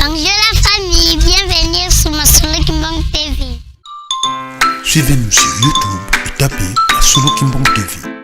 Bonjour la famille, bienvenue sur Masolo Kimbang TV. Suivez-nous sur YouTube et tapez Masolo Kimbang TV.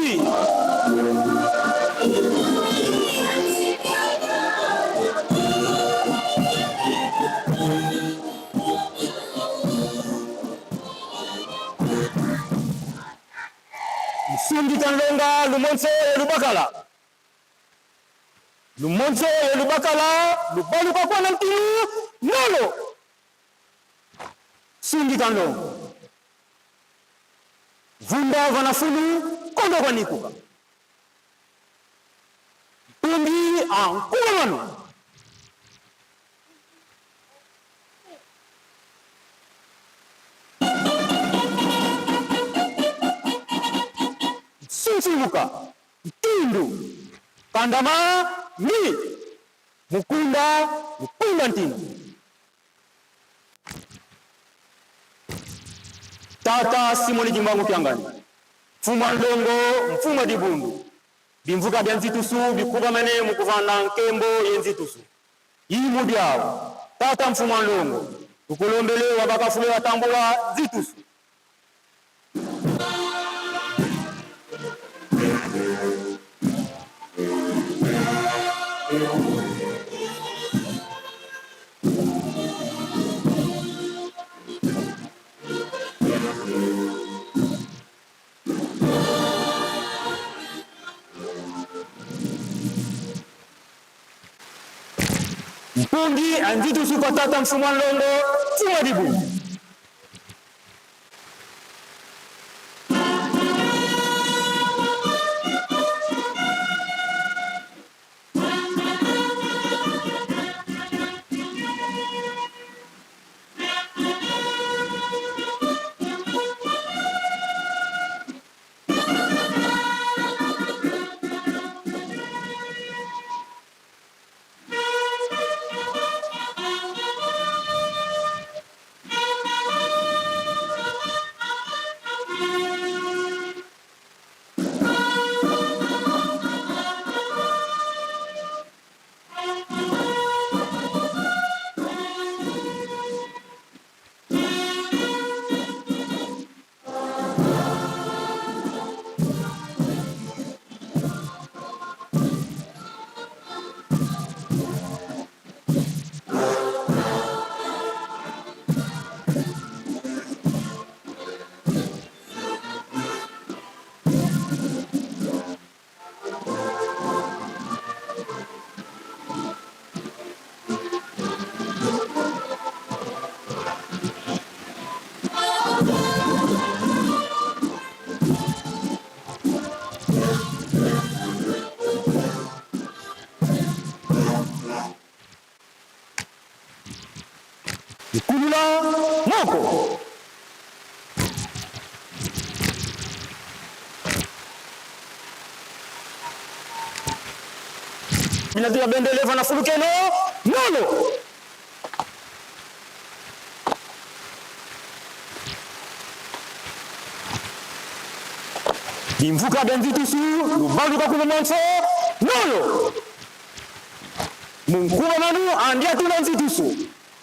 Mpungi! Mfundi Kanlonga Lumonso ya Lubakala. Lumonso ya Lubakala lubaluka kwa na ntinu nolo. Sundi Kanlonga. Vunda vanafulu kondo kwa nikuka. Mpungi ankuwa manu. Nsunsubuka Ntindu Kandama ni Mukunda Mukunda Ntindu Tata Simoni Kimbangu Kiangani Mfuma Ndongo Mfuma Dibundu Bimvuka bya nzitusu bikubamane mukuvanda nkembo ye nzitusu Imu diawu Tata Mfuma Ndongo tukulombele wa bakafule watambula nzitusu. Mpungi anzitusu kwa Tata Mfuma Ndongo Mfuma Dibundu. Ikulula moko. Binazila bendeleva na fulukeno nolo. Bimvuka benzitusu lubaluka kulumonso nolo. Munkuba manu andia tuna nzitusu.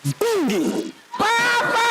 Mpungi. Papa.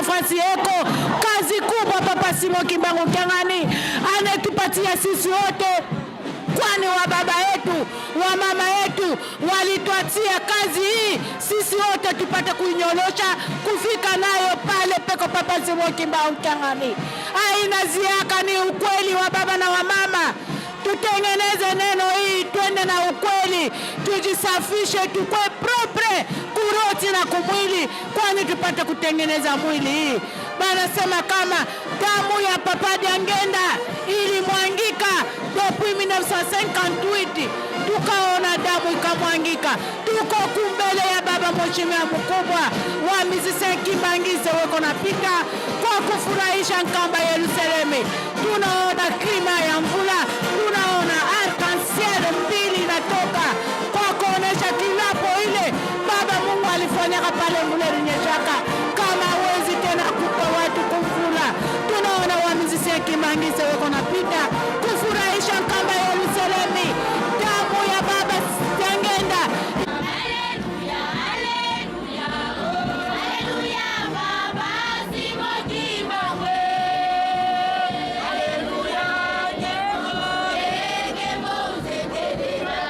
nafasi yeko. Kazi kubwa Papa Simon Kimbangu Kiangani anetupatia sisi wote, kwani wa baba yetu wa mama yetu walituatia kazi hii, sisi wote tupate kuinyolosha kufika nayo pale peko Papa Simon Kimbangu Kiangani. Haina ziaka, ni ukweli wa baba na wa mama. Tutengeneze neno hii, twende na ukweli, tujisafishe, tukwe propre kuroti na kumwili, kwani tupate kutengeneza mwili hii. Banasema kama damu ya Papa Diangenda ilimwangika depuis 1958, tukaona damu ikamwangika. Tuko kumbele ya baba mheshimiwa mkubwa wa Musicien Kimbanguiste weko napita kwa kufurahisha Nkamba Yerusalemu. Tunaona klima ya mvula, tunaona arc-en-ciel mbili inatoka kwa kuonesha kilapo ile baba Mungu alifanyaka pale mvula ilinyeshaka, kama hawezi tena kupa watu kumvula. Tunaona wa Musicien Kimbanguiste weko napita kufurahisha Nkamba Yerusalemu, damu ya baba Diangenda. Alléluia, Alléluia, oh, Alléluia, Papa Simon Kimbangu. Alléluia, Nkembo, Nkembo, Nzekelema.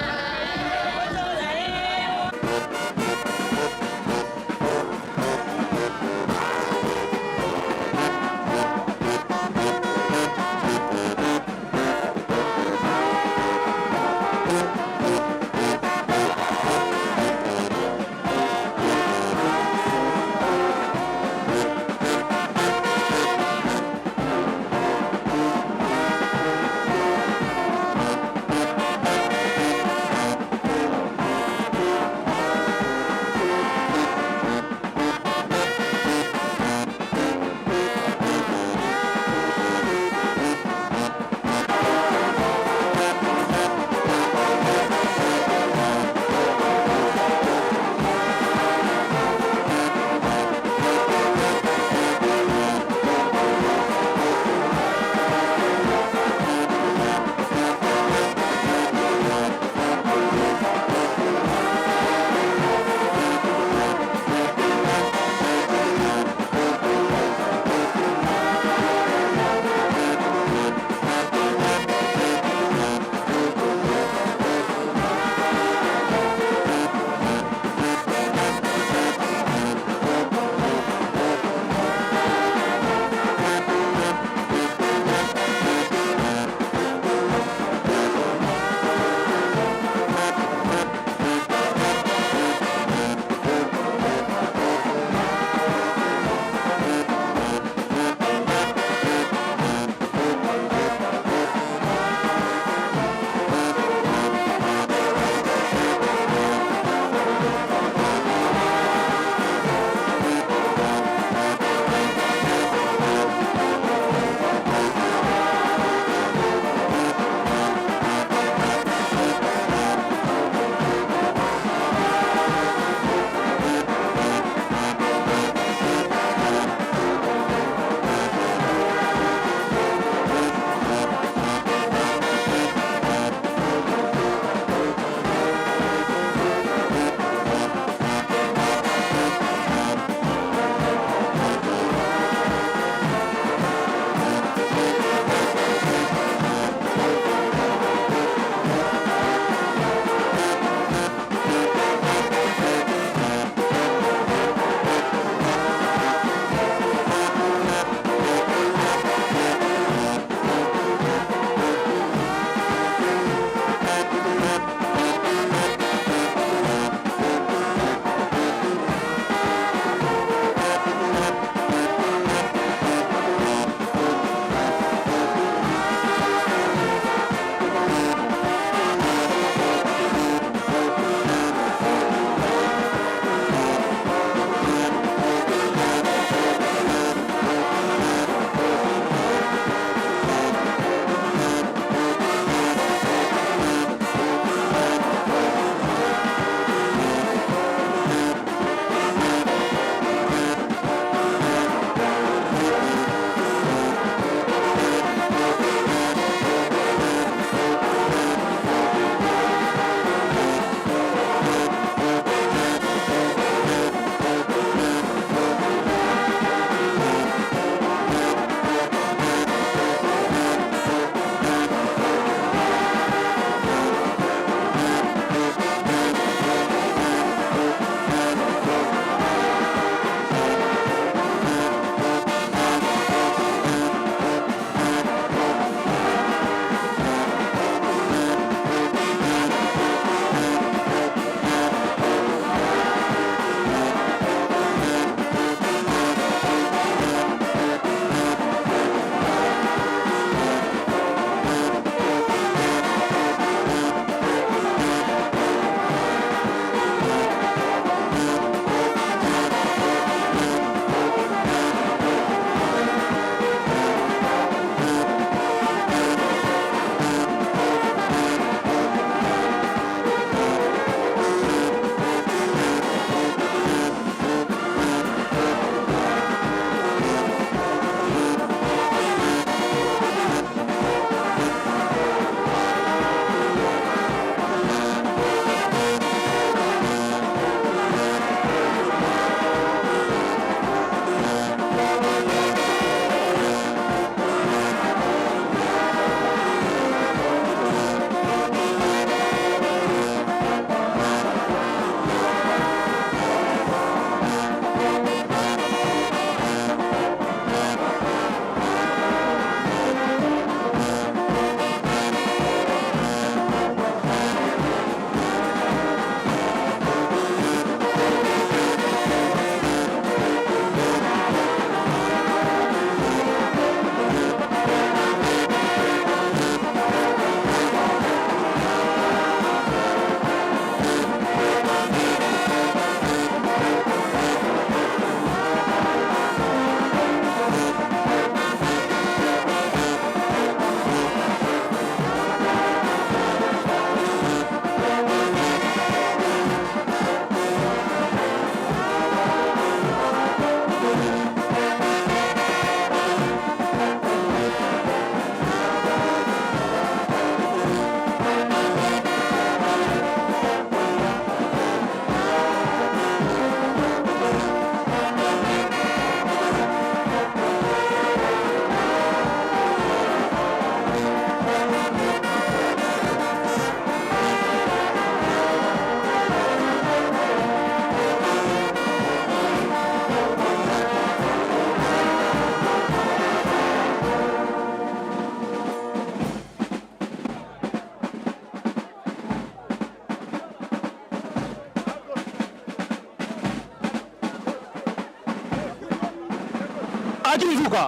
Akimvuka.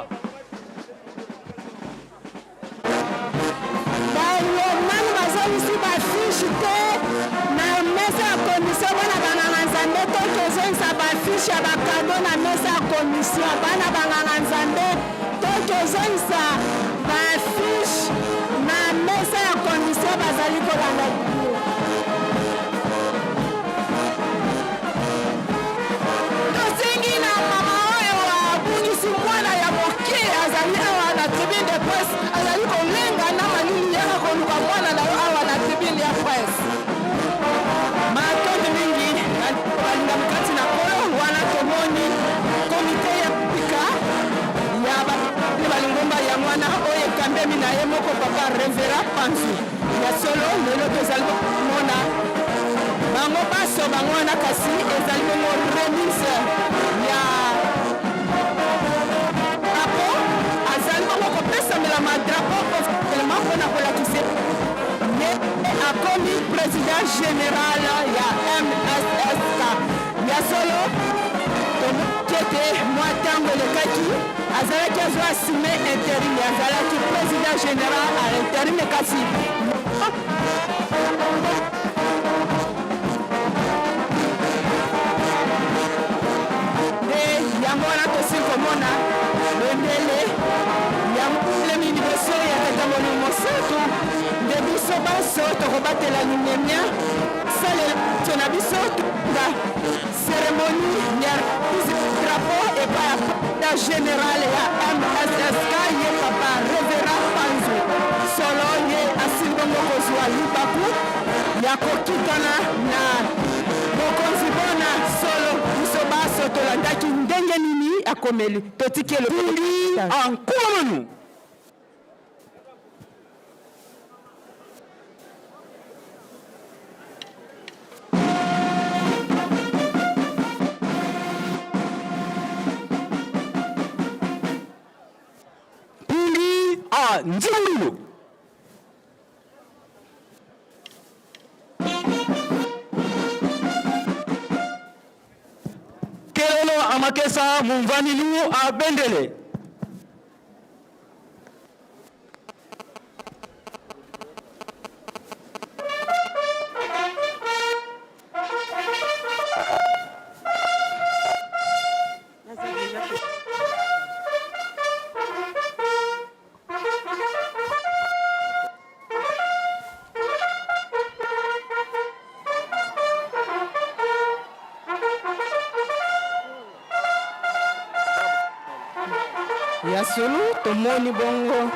Baye nanu bazongisi ba fiche te na mesa ya commission bana banganga nzambe to kozongisa ba fiche ya ba cadeau na mesa ya commission bana banganga nzambe to kozongisa ba fiche na mesa ya commission bazali kolanda. Tosengi na mama oyo abungisi mwana ya moke azali awa na tribune de presse, azali kolenga na malili, yaka koluka mwana na yo awa na tribune ya presse. Matondi mingi balingami kati na Nkolo. Wana tomoni komite ya pika ya balingomba yango wana oyo ekambemi na ye moko papa Revera Panzu. Ya solo, lelo tozali komona bango banso bango wana, kasi ezali bongo remise ya drapeau, azali bongo kopesamela ma drapeau officiellement mpo na kolakisa ye akomi president general ya MSSK. Ya solo, tomonaki ete mwa ntango elekaki azalaki azo assume interim, azalaki president general à interim, kasi nde yango wana tosili komona bendele yango telemi liboso ya Tata Molimo Mosantu, nde biso banso tokobatela limemia salela na biso tonga Ceremonie ya remise ya drapeau epai ya president general ya MSSK ye papa Reverend Panzu Solo, ye asili bongo kozwa libaku ya kokitana na bokonzi bona solo. Biso baso tolandaki ndenge nini akomeli totiki ye Pungi a nkuamanu. Pungi a nzingulu. Kelelo amakesa mumvanilu a bendele. Ya solo, tomoni bongo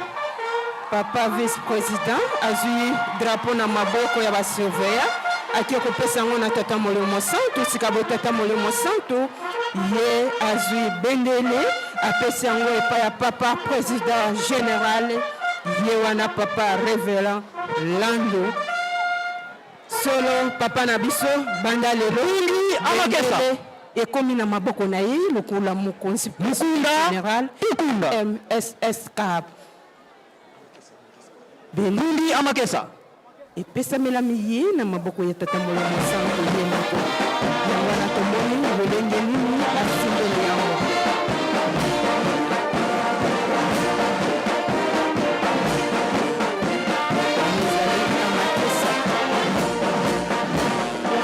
papa vice president azwi drapeau na maboko ya basurveillant, ake kopesa yango na Tata Molimo Mosantu. Sika boye Tata Molimo Mosantu ye azwi bendele, apesi yango epai ya papa president general, ye wana papa Reverend Lando. Solo papa na biso banda lelo Pungi amakesa. bendele ekomi na maboko na ye lokola mokonzi Mukunda general tukunda. MSSK. Pungi amakesa. Epesamelami ye na maboko ya Tata Molimo Mosantu ye moko. Yango wana tomoni lolenge nini asimbeli yango. Ezali na makesa.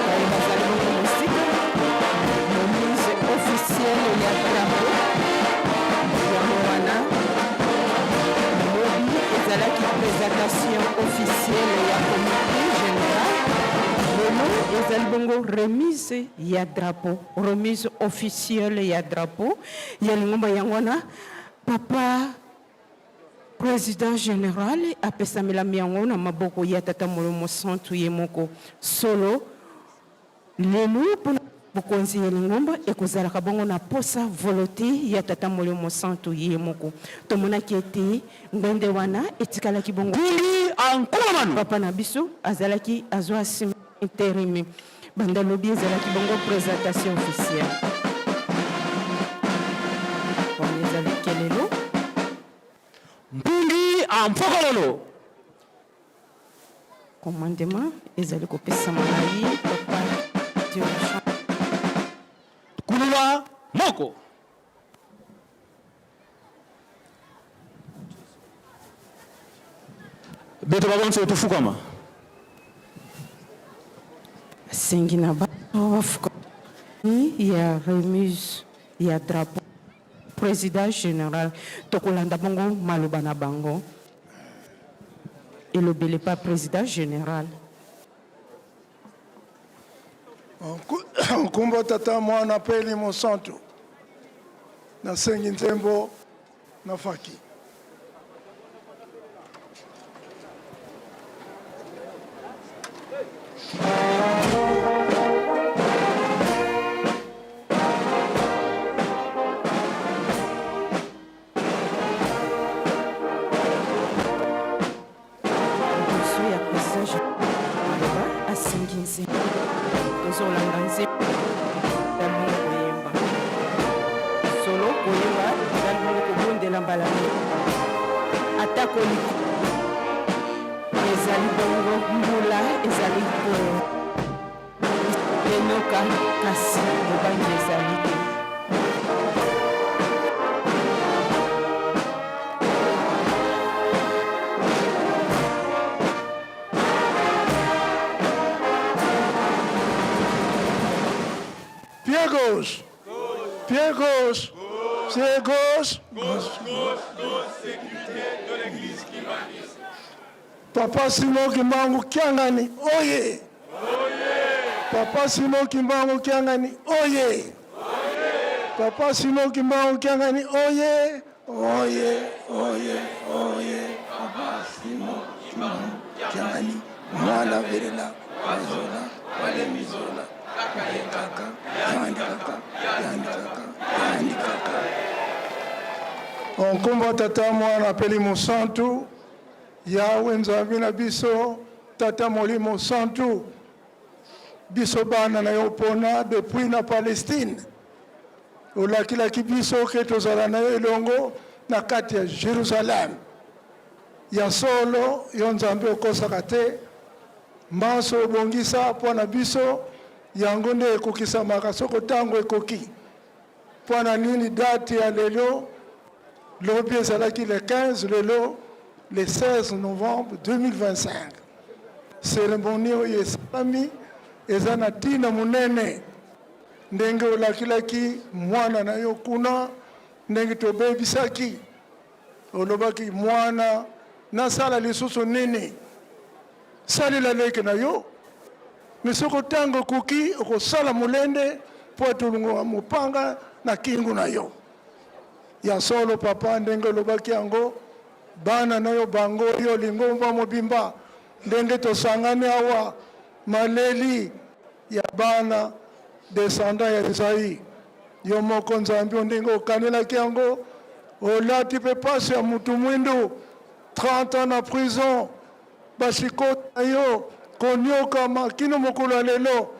Baye bazali bongo mosika, remise officielle ya drapeau yango wana. Lobi ezalaki presentation officielle ya comite general, lelo ezali bongo remise ya drapeau, remise officielle ya drapeau ya lingomba. Yango wana papa president general apesamelami yango na maboko ya Tata Molimo Mosantu ye moko. Solo lelo mpona bokonzi ya lingomba ekozalaka bongo na posa volonte ya Tata Molimo Mosantu ye moko. Tomonaki ete ngbende wana etikalaki bongo Pungi a nkuamanu. papa na biso azalaki azwa nsima interim, banda lobi ezalaki bongo presentation officielle. Wana ezali kelelo. Mpungi a mfokololo. Commandement ezali kopesama na ye papa dirigeant. Kulula moko. Beto babonso tofukama. Asengi na bato bafuka ya remise ya drapeau président général. Tokolanda bongo maloba na bango elobeli pa président général. Nkombo Tata, Mwana mpe Elimo Santu. Nasengi nzembo na faki. Liboso ya président maloba asengi nzembo, tozolanda nzembo ya bongo koyemba solo koyemba ezali bongo kobondela mbala mingi atako ezali bongo mbula ezali koenoka, kasi bobangi ezali te. Pied gauche, pied gauche, pied gauche, gauche. Papa Simon Kimbangu Kiangani, oye! Papa Simon Kimbangu Kiangani, oye! Papa Simon Kimbangu Kiangani, oye! Oye, oye, oye! Papa Simon Kimbangu Kiangani, mwana velela, wazola, walemizola, kaka, yandi kaka, yandi kaka, yandi kaka. Nkombo Tata, Mwana mpe Elimo Santu, Yawe Nzambe na biso, Tata Molimo Santu, biso bana na yo pona depuis na Palestine, olakilaki biso ke tozala na yo elongo na kati ya Jerusalem. Ya solo yo Nzambe okosaka te, manso obongisa mpo na biso yango nde ekokisamaka soko ntango ekoki. Mpo na nini date ya lelo? Lobi ezalaki le 15, lelo le 16 novembre 2025. Cérémonie oyo esalami eza na ntina monene, ndenge olakilaki mwana na yo kuna, ndenge tobebisaki, olobaki mwana nasala lisusu nini? Salela leki na yo, me soko ntango ekoki okosala molende mpo ete olongola mopanga na kingo na yo. Ya solo papa, ndenge olobaki yango, bana na yo bango yo lingomba mobimba, ndenge tosangani awa, maleli ya bana descendant ya Esaïe, yo moko Nzambe ndenge okanelaki yango, olati mpe pasi ya mutu mwindu, 30 ans na prison, basikota na yo koniokama kino mokolo ya lelo.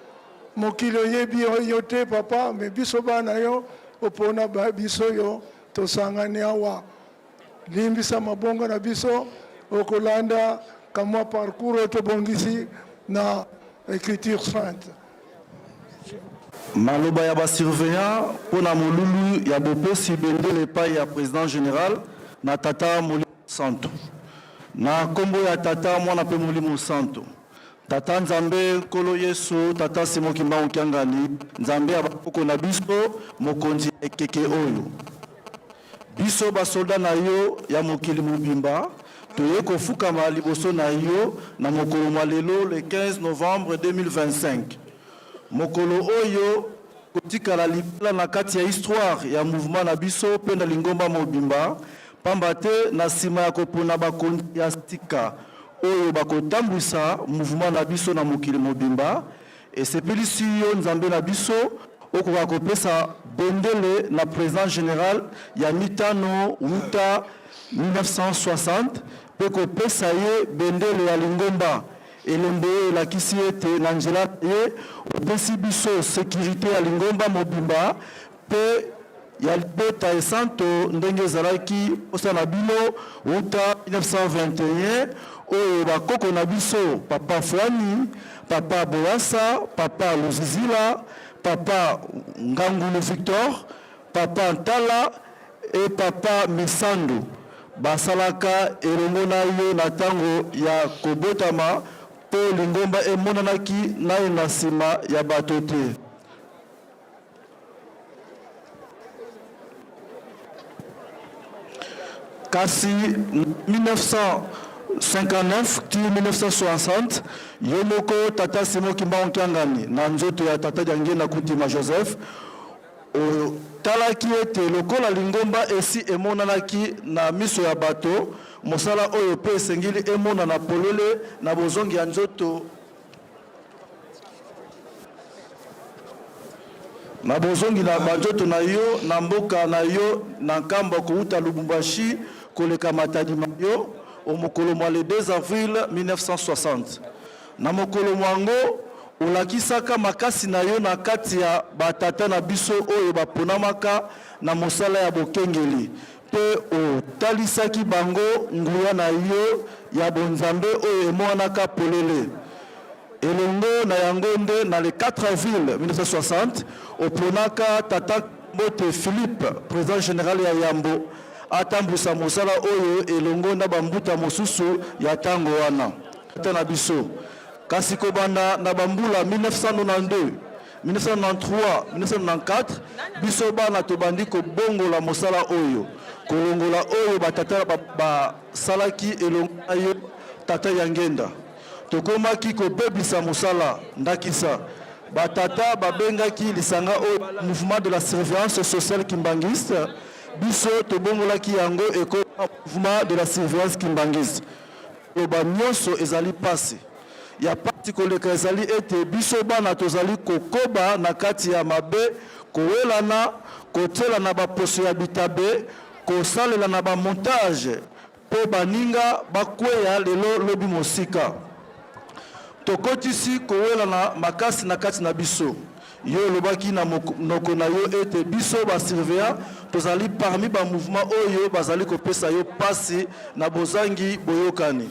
Mokili oyebi yo te papa, me biso bana yo opona biso yo tosangani awa. Limbisa mabongo na biso, okolanda kamwa parcours oyo tobongisi na écriture sainte. Maloba ya ba surveillants mpo na molulu ya bopesi bendele epayi ya President general na Tata Molimo Santu. Na kombo ya Tata, Mwana mpe Molimo Santu. Tata Nzambe, Nkolo Yesu, Tata Simon Kimbangu Kiangani, Nzambe ya bakoko na biso, Mokonzi ya ekeke oyo. Biso basolda na yo ya mokili mobimba, toye kofukama liboso na yo na mokolo mwa lelo le 15 novembre 2025. Mokolo oyo kotikala libela na kati ya histoire ya mouvement na biso mpe na lingomba mobimba, pamba te na sima ya kopona bakonzi ya sika oyo bakotambwisa mouvement na biso na mokili mobimba, esepelisi yo Nzambe na biso okoka kopesa bendele na President general ya mitano wuta 1960 mpe kopesa ye bendele ya lingomba, elembo oyo elakisi ete na nzela na ye opesi biso securite ya lingomba mobimba mpe ya libota esanto ndenge ezalaki mposa na bino wuta 1921 oyo bakoko na biso Papa Fuani, Papa Boyasa, Papa Luzizila, Papa Ngangulu Victor, Papa Ntala et Papa Misandu. basalaka elongo na yo na tango ya kobotama mpo lingomba emonanaki naino na nsima ya bato te. Kasi na 1959 tii 1960, yo moko Tata Simon Kimbangu Kiangani na nzoto ya Tata Diangienda Kutima Joseph, otalaki ete lokola lingomba esi emonanaki na miso ya bato, mosala oyo mpe esengeli emonana polele na bozongi ya nzoto. Na bozongi na banzoto na yo na mboka na yo na Nkamba kowuta Lubumbashi koleka Matadi ma yo o mokolo mwa le 2 avril 1960. Na mokolo mwango olakisaka makasi na yo na kati ya ba tata na biso oyo baponamaka na mosala ya bokengeli mpe otalisaki bango nguya na yo ya bonzambe oyo emonanaka polele. Elongo na yango nde na le 4 avril 1960, oponaka Tata Mbote Philippe, President general ya yambo, atambwisa mosala oyo elongo na bambuta mosusu ya tango wana. Tata na biso. Kasi kobanda na bambula 1992, 1993, 1994, biso bana tobandi kobongola mosala oyo, kolongola oyo batata basalaki elongo na yo Tata Yangenda. Tokomaki kobebisa mosala. Ndakisa, ba tata babengaki lisanga oyo Mouvement de la surveillance sociale kimbanguiste, biso tobongolaki yango ekoma Mouvement de la surveillance kimbanguiste. Koloba nionso ezali pasi. Ya pasi koleka ezali ete biso bana tozali kokoba na kati ya mabe, kowelana, kotielana ba poso ya bitabe, kosalelana ba montages, Mpo baninga bakweya lelo lobi mosika. Tokotisi kowelana makasi na kati na biso. Yo olobaki na monoko na yo ete biso ba surveillants tozali parmi ba mouvements oyo bazali kopesa yo pasi na bozangi boyokani.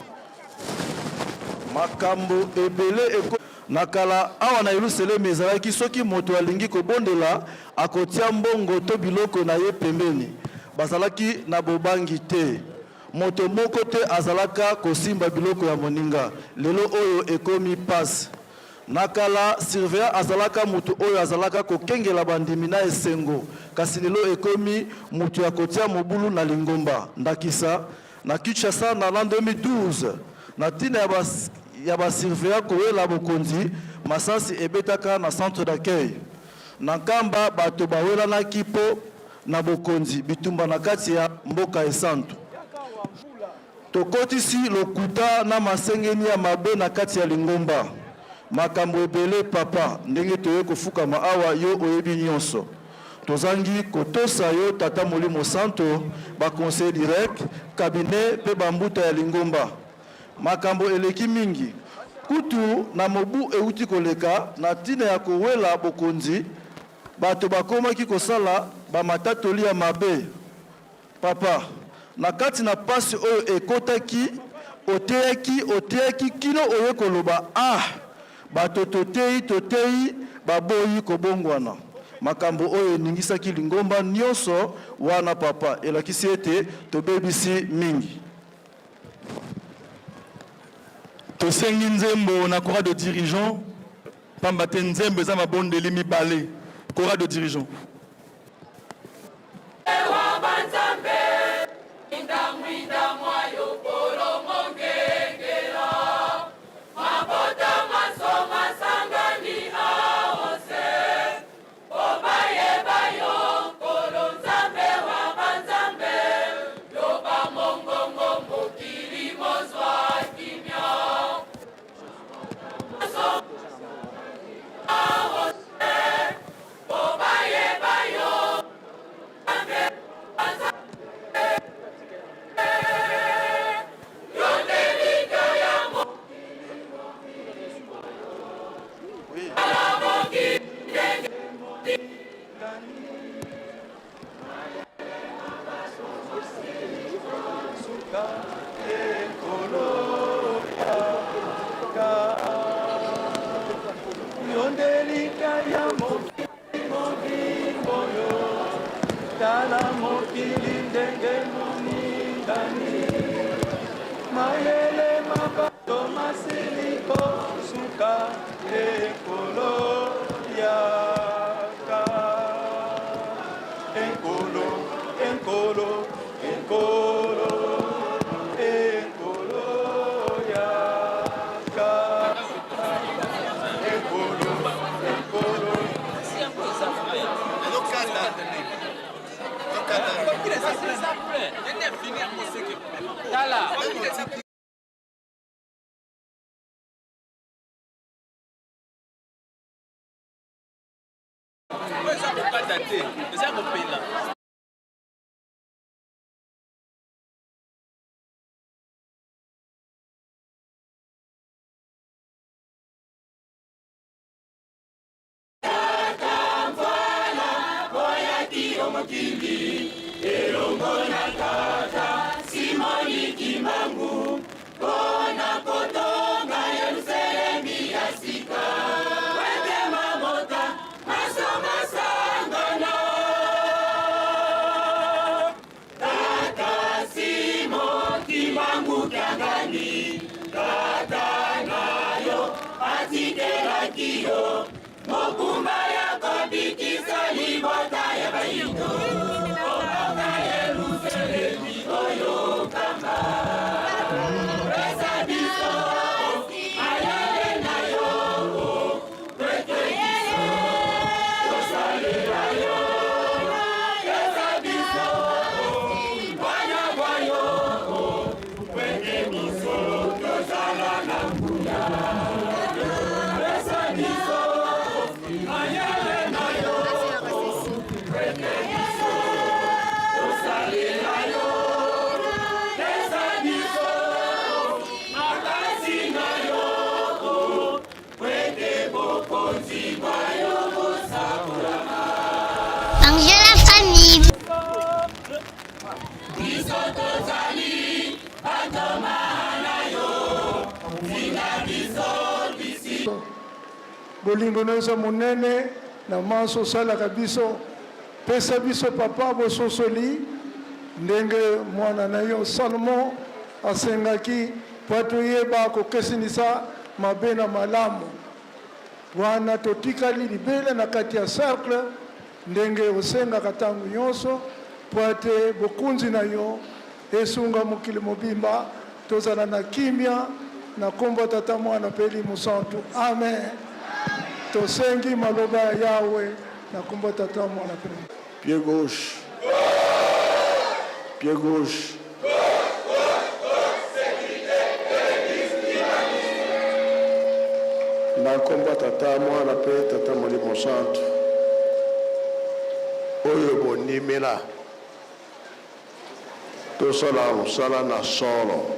Makambo ebele eko. Na kala, awa na Yelusalemi, ezalaki soki moto alingi kobondela, akotia mbongo to biloko na ye pembeni. Bazalaki na bobangi te. Moto moko te azalaka kosimba biloko ya moninga. Lelo oyo ekomi pasi. Na kala, surveillant azalaka moto oyo azalaka kokengela bandimi na esengo, kasi lelo ekomi moto ya kotia mobulu na lingomba. Ndakisa, Na Kinshasa na l'an 2012, na tina ya ba ya ba surveillants kowela bokonzi, masasi ebetaka na centre d'accueil. Na Nkamba, bato bawelanaki mpo na bokonzi, bitumba na kati ya mboka esantu. Tokotisi lokuta na masengenia mabe na kati ya lingomba. Makambo ebele papa, ndenge toye kofukama awa yo oyebi nionso. Tozangi kotosa yo Tata Molimo Santo, ba conseillers direct, cabinet pe ba mbuta ya lingomba. Makambo eleki mingi. Kutu na mobu ewuti koleka, na tina ya kowela bokonzi, bato bakomaki kosala ba matatoli ya mabe. Papa, na kati na pasi oyo ekotaki, oteyaki, oteyaki kino oye koloba, Ah! Bato toteyi, toteyi, baboyi kobongwana. Makambo oyo eningisaki lingomba nionso wana, papa, elakisi ete tobebisi mingi. Tosengi nzembo na chorale de dirigeants, pamba te nzembo eza mabondeli mibale. Chorale de dirigeants. Mayele mabato masili kosuka ekolo yaka Enkolo, enkolo, enkolo, enkolo yaka Enkolo, enkolo. Bonjour la famille. Bolingo na yo eza monene na manso osalaka biso. Pesa biso papa bososoli ndenge mwana na yo Salomon asengaki mpo toyeba kokesenisa mabe na malamu. Wana totikali libela na kati ya cercle ndenge osengaka ntango nyonso mpo ete bokonzi na yo esunga mokili mobimba tozala na kimia na nkombo ya Tata, Mwana mpe Elimo Santu. Amen. Tosengi maloba ya Yawe na nkombo ya Tata, Mwana mpe Pied gauche. Pied gauche. Na nkombo ya Tata, Mwana mpe Tata Molimo Santu, oyo bondimela, tosala mosala na solo,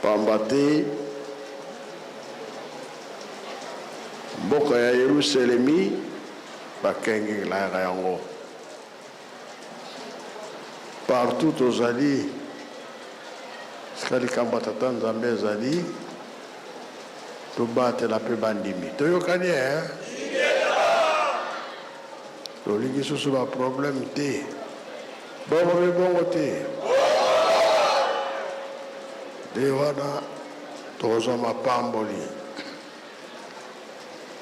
pamba te mboka ya Yerusalemi bakengelaka yango. Partout tozali, esika likambo ya Tata Nzambe ezali, tobatela mpe bandimi. Toyokani eh? Tolingi susu ba problème te. Bongo mpe bongo te. Nde wana tokozwa mapamboli.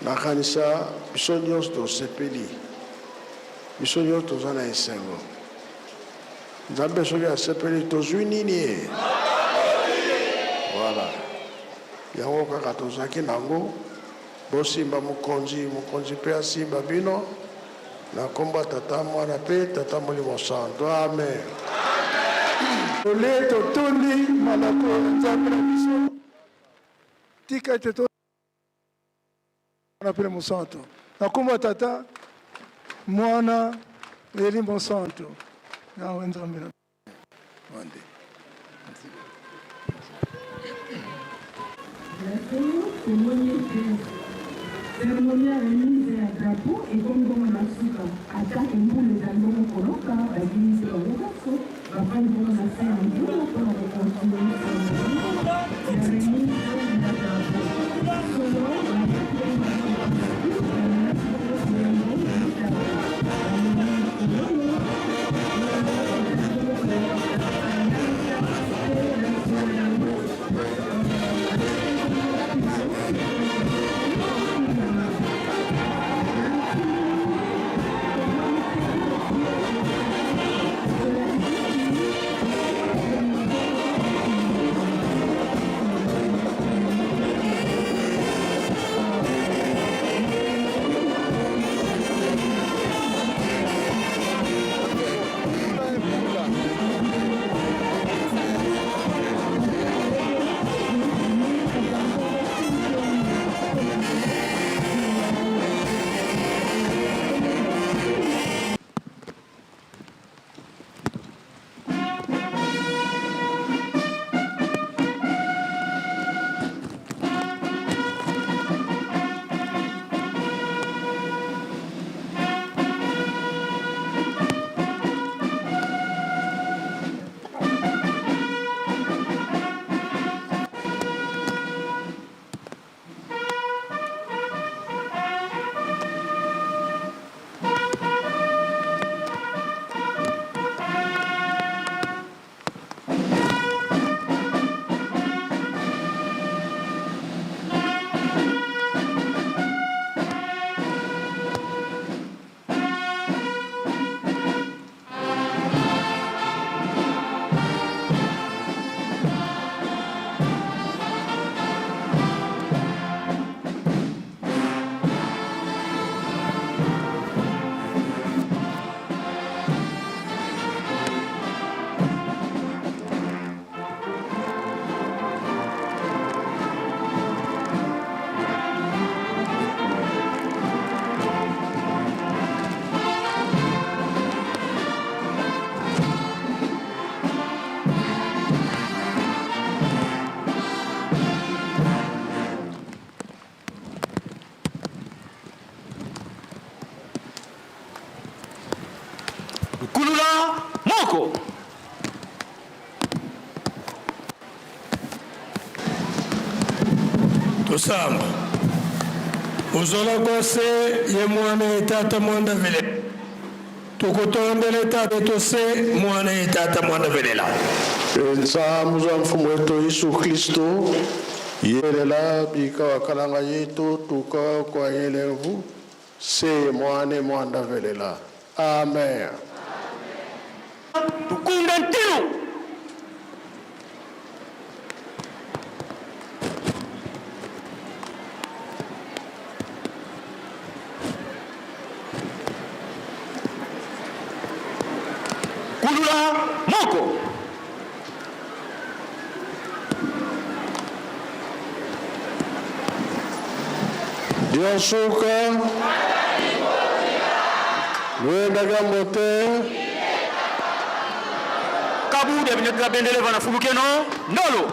Nakanisa biso nyonso tosepeli, biso nyonso toza na esengo. Nzambe soki asepeli tozwi nini e? Voilà. Yango kaka tozalaki nango. Bosimba mokonzi, mokonzi mpe asimba bino. Na nkombo ya Tata, Mwana mpe Tata Molimo Santo. Amen. Tolie totondi malako ya Nzambe na biso. Tika ete to na mpe Mosantu. Na nkombo ya Tata, Mwana, Elimo Santu. Yawe Nzambe na Wande. Ya solo, tomoni ete ceremonie ya remise ya drapeau ekomi bongo na suka. Atako mbula ezali bongo konoka, babinisi bango banso bafandi bongo na se ya mbula mpo na ko continuer ceremonie ya remise ya drapeau. Solo, babeti bongo bango na libaku, bamemaki bongo elembo mitano. Bamemi fololo, oyo ezali bongo kolakisa. Kulula moko. Tosamba uzola kose ye mwana ye tata mwanda vele tukutondele tata tose mwana ye tata mwanda velela. Nsambu za Mfumu wetu Yesu Kristo yelela bika wakalanga yetu tuka kwa yelevu se mwane mwanda velela. Amen. Tukunda ntino. Kulula moko. Diosuka lwendaka mbote Kabuda binatila bendele vana fulukeno ndolo.